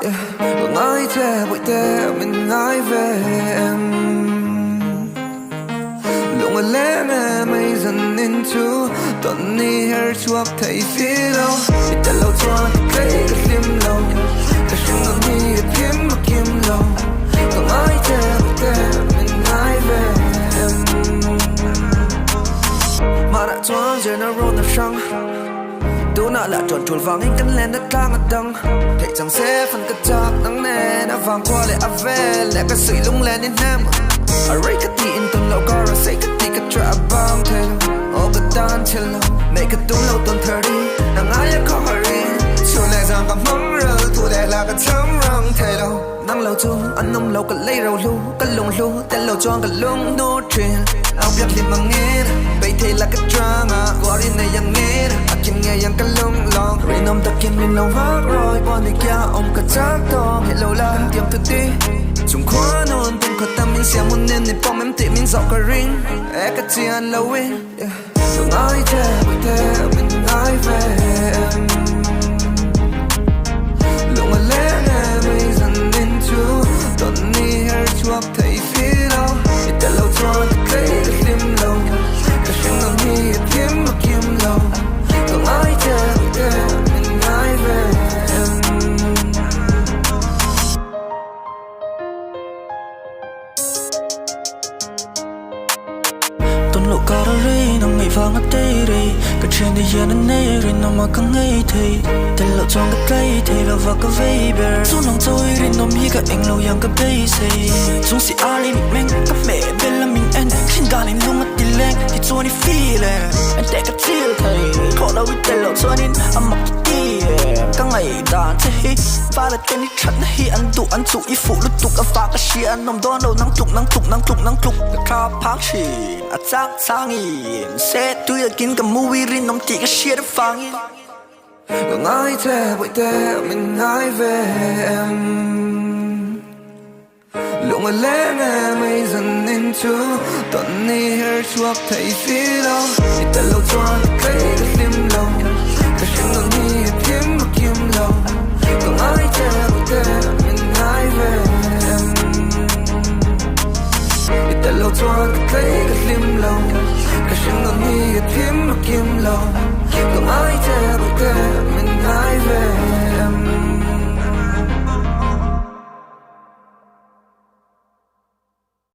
Ka ngai che bawihte min ngai ve em? Lung a leng em ei zan in chu tawn ni her chhuak thei si lo. I tel lo chuan ka tlei ka hlim lo, ka hring ang hi a kim a kim lo. Ka ngai che bawihte min ngai ve em? Mahna chuan zirna rawn a hrang. Tunah lah ṭuan ṭul vangin kan len a tlang a dang. Theih chang se fan ka chak nang nen a vang khua leh a vel leh ka suih lunglen i hnem. A rei ka ti in tawn loh kar a sei ka ti ka ṭah a bang thei lo. Aw ka tan chhel lo, neih ka tum lo tawn thar i na ngai a khaw har i. Chhun leh zang ka hmang ral, thu leh hla ka cham rang thei lo. Nang lo chu an awm lo ka lei ro hlu, ka lung hlu tel lo chuan ka lung hnu thin. Au biak hlim angin bei thei la ka tang a, kuar in nei angin a kim ngei ang ka lung lawng. Rinawm takin min lo vak rawi pawh ni kia awm ka chak tawng heh lo la kan tiam thu ti. Chung khua nun tum khat tam min siam hun nen ni pawm em tih min zawh ka ring e ka chian lo in. Ka ngai che bawihte min ngai ve em? Lung a leng em ei zan in chu tawn ni her chhuak thei si lo. I tel lo chuan ka tlei ka hlim lo, ka hring ang hi a kim a kim lo. Ka ngai che bawihte min ngai ve em? Tawn loh kar a rei nang ngaih vang a tei rei Ka thian te hian an nei rinawm a ka ngei thei Tel loh chuan ka tlai thei lo va ka vei ber Chu nang chaw i rinawm hi ka eng lo yang ka beisei Chung si ar i mitmeng ka hmeh bel a min en Thin dan in lung a ti leng ti chuan i feel e En teh ka chill thei Thawh lo i tel loh chuanin a mak ka ti e Ka ngaih dan che hi vala ten i Thatna hi an duh an chuh i fuh lutuk a vak a hria an awm dawn lo nang tluk nang tluk nang tluk nang tluk ka thla phak thin a chang chang in se tui akin ka movie rinawm tih ka hriat avangin. Ka ngai che bawihte min ngai ve em? Lung a leng em ei zan in chu tawn ni her chhuak thei si lo. I tel lo chuan ka tlei ka hlim lo, ka hring ang hi a kim a kim lo. Ka ngai che bawihte min ngai ve em? I tel lo chuan ka tlei ka hlim lo, ka hring ang hi a kim a kim lo. Ka ngai che bawihte min ngai ve em?